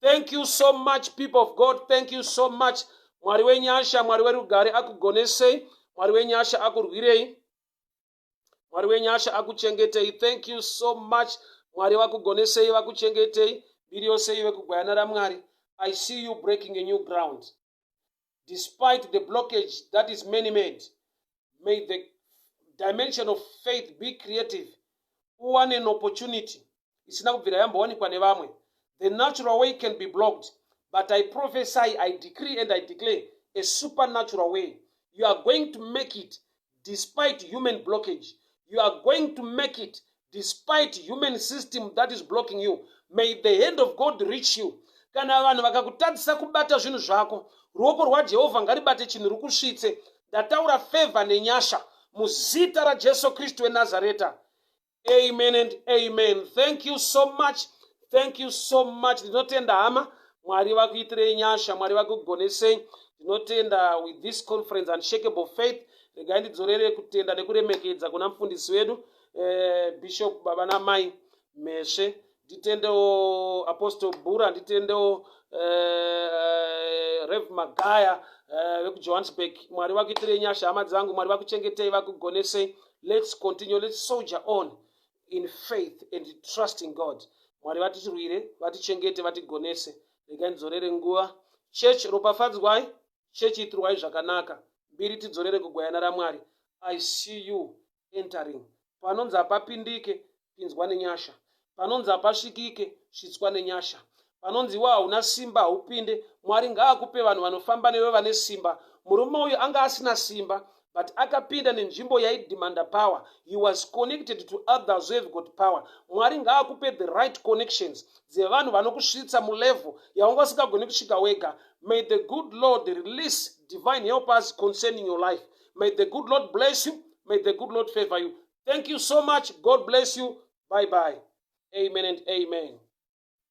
Thank you so much, people of God. Thank you so much. Mwari wenyasha, Mwari werugare akugonesei. Mwari wenyasha akurwirei. Mwari wenyasha akuchengetei. Thank you so much. Mwari vakugonesei, vakuchengetei. Mbiri yose ive kugwayana raMwari. I see you breaking a new ground despite the blockage that is man made. May the dimension of faith be creative. Uwane an opportunity isina kubvira yambowanikwa nevamwe. The natural way can be blocked, but I prophesy, I decree and I declare a supernatural way. You are going to make it despite human blockage. You are going to make it despite human system that is blocking you. May the hand of God reach you. Kana vanhu vakakutadzisa kubata zvinhu zvako, ruoko rwaJehovha ngaribate chinhu rukusvitse. Ndataura favour nenyasha muzita raJesu Kristu weNazareta. Amen and amen. Thank you so much. Thank you so much. Ndinotenda, hama. Mwari vakuitirei nyasha, Mwari vakugonesei. Ndinotenda with this conference, Unshakable Faith. Regai ndidzorere kutenda nekuremekedza kuna mufundisi wedu, Bishop baba namai Mesve. Nditendewo Apostle Bura, nditendewo Rev Magaya vekuJohannesburg. Mwari vakuitirei nyasha, hama dzangu. Mwari vakuchengetei, vakugonesei. Let's continue, let's soldier on in faith and trusting God. Mwari vatirwire, vatichengete, vatigonese. Regai ndidzorere nguva. Church, ropafadzwai. Chechi, itirwai zvakanaka. Mbiri tidzorere kugwayana raMwari. I see you entering. Panonzi hapapindike, pinzwa nenyasha. Panonzi hapasvikike, svitswa nenyasha. Panonzi iwe hauna simba, haupinde, Mwari ngaakupe vanhu vanofamba newe vane simba. Murume uyu anga asina simba, but akapinda nenzvimbo yaidemanda power. He was connected to others who have got power. Mwari ngaakupe the right connections dzevanhu vanokusvitsa mulevel yaunga usingagoni kusvika wega. May the good Lord release divine helpers concerning your life. May the good Lord bless you. May the good Lord favor you. Thank you so much. God bless you. Bye bye. Amen and amen.